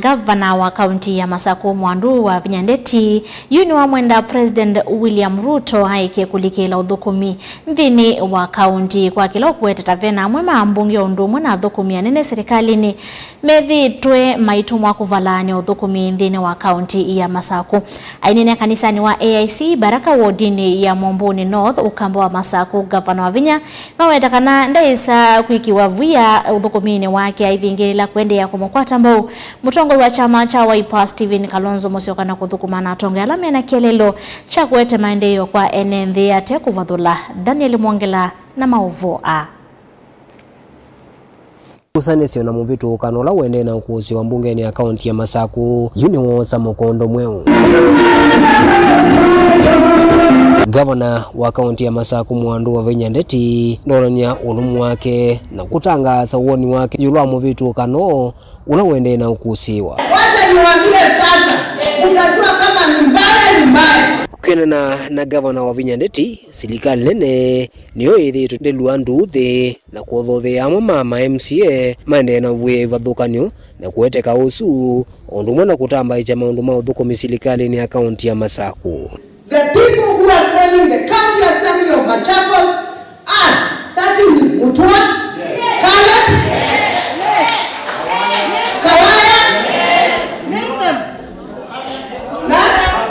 Gavana wa kaunti ya Masaku Mwandu Wavinya Ndeti yuni wa mwenda President William Ruto haike kulikela uthukumi nthini wa kaunti kwa kila kuweta tavena mwema mbunge undumu na thukumi anene serikalini methitwe maitumwa kuvalani uthukumi nthini wa kaunti ya Masaku. Ainene kanisani wa AIC Baraka wodini ya Mombuni North ukambo wa Masaku Gavana Wavinya maweta kana ndaisa kuikiwa vuya uthukumini wake aivingilila kuendea kumukwata mbau mutongo wa chama cha Wiper Stephen Kalonzo Musyoka na kuthukumana atonge alame na kielelo cha kuete maendeleo kwa NNV ate kuvadhula Daniel Mwongela na mauvo a usanisio na muvitu kanola wende na ukuzi wa mbunge ni akaunti ya Masaku yuni wosa mukondo mweu. Gavana wa kaunti ya Masaku Mwandu Wavinya Ndeti ndonania ulumu wake na kutangaza uoni wake yulwa muvitu kano ula wende na ukusiwa. Wacha niwaambie sasa, utajua kama ni mbaya ni mbaya. Kenana na Gavana Wavinya Ndeti serikali nene niyo ithitu ndelua nduthi na kuthuthia amwe ma MCA maendee na vuya ivathukanio na kueteka usu undu mwe na kutambaicha maundu ma uthukumi serikali ni akaunti ya Masaku. The people who are running the county assembly of Machakos are starting with Mutua, Caleb, Kawaya,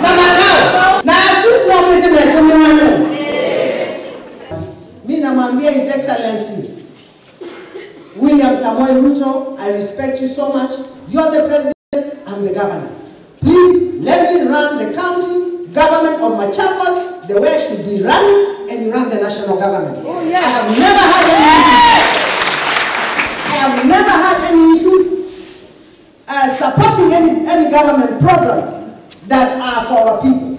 na Makao. Na asuku wamesema ya wano. Mimi namwambia His Excellency William Samoei Ruto, I respect you so much. You are the president, I'm the governor. Please let me run the county government of Machakos the way I should be running, and you run the national government. Oh, yes. I have never had any issues. I have never had any issues supporting any government programs that are for our people.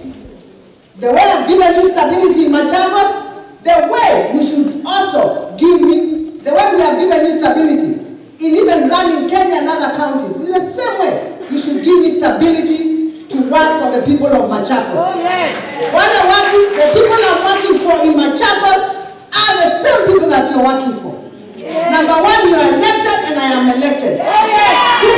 The way I've given you stability in Machakos, the way you should also give me, the way we have given you stability in even running Kenya and other counties, in the same way you should give me stability to work for the people of Machakos. Oh, yes. While I'm working, the people I'm working for in Machakos are the same people that you're working for. Yes. Number one, you are elected and I am elected. Oh, yes.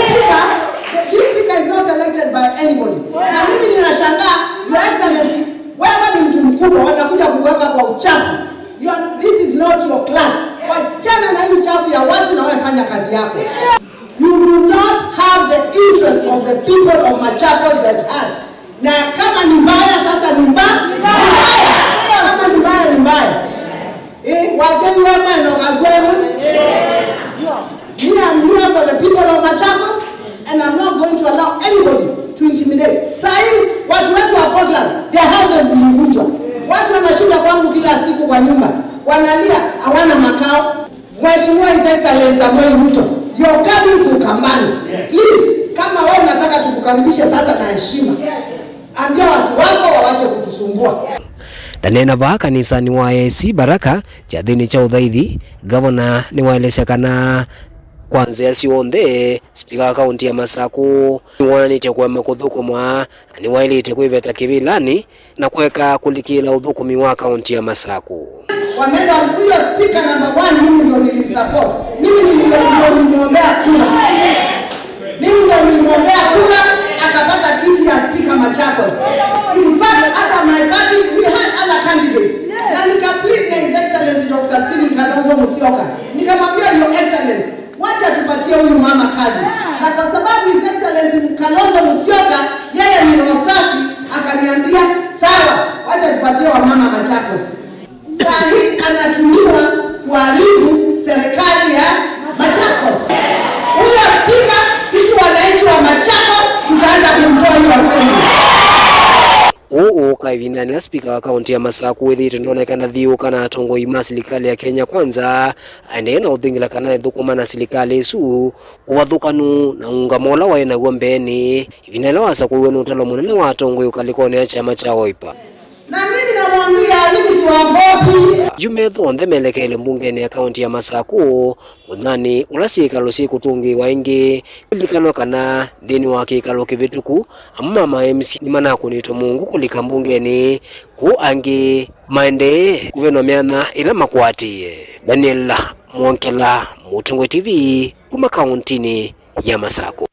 This speaker is not elected by anybody. Yes. Na mimi ninashangaa, Your Excellency, wewe ni mtu mkubwa wanakuja kuweka kwa uchafu. This is not your class. Wachana na hiyo uchafu ya watu na wewe fanya kazi yako. You do not have the interest of the people of Machakos at heart. Na kama ni mbaya sasa ni mbaya. Kama ni mbaya ni mbaya. Wazee wema na wagwema. Me, I'm here for the people of Machakos and I'm not going to allow anybody to intimidate. Sahi watu wetu wa Portland, their houses zilivunjwa. Watu wanashinda kwangu kila siku kwa nyumba. Wanalia hawana makao. Mheshimiwa His Excellency Samoei Ruto, you're coming to Kambani. Yes. Please, kama wewe unataka tukukaribishe sasa na heshima. Yes. Ambia watu wako waache kutusumbua. Danena ba kanisa ni wa AIC Baraka chathini cha uthaithi gavana ni waelesya kana kwanzia cionthe spika kaunti ya Masaku ni wonanite kwema kuthukumwa na ni wailite kwiveta kivilani na kweka kulikila uthukumi wa kaunti ya Masaku. Wameenda huyo speaker number 1, mimi ndio nilimsupport. Mimi ndio nilimwombea kura. Mimi ndio nilimwombea kura akapata kiti ya speaker Machakos. In fact, hata my party we had other candidates. Na nikaplead na His Excellency Dr. Stephen Kalonzo Musyoka. Nikamwambia Your Excellency, wacha tupatie huyu mama kazi. Na kwa sababu His Excellency Kalonzo Musyoka yeye ni roho safi, akaniambia sawa, wacha tupatie wamama Machakos. Saa hii anatumiwa kuharibu serikali ya Machakos. Huyo spika, sisi wananchi wa Machakos tutaanza kumtoa hiyo assembly. Uu kaivindani la spika wa kaunti ya Masaku withite ndonekana thiu kana atongoi ma serikali ya Kenya Kwanza aendee na uthingila kana ithukuma na serikali isu uvathukanu na ungamola wainaguo mbeni ivinda ila wasakuiwe ni utalo munene wa atongoi ukalikoni ya chama cha Wiper. Na mimi namwambia mimi siwaogopi. Jumetho onthe melekele mbungeni ya kaunti ya Masaku muthani ula ciikalo cikutungiwa ingi lilikano kana thini wa kiikalo kivituku amwe ma MC ni manakunitwe mungu kulika mbungeni ku angi maendee kuvenwa miana ila makwatie. Daniel Mwongela, Mutongwe TV, kuma kauntini ya Masaku.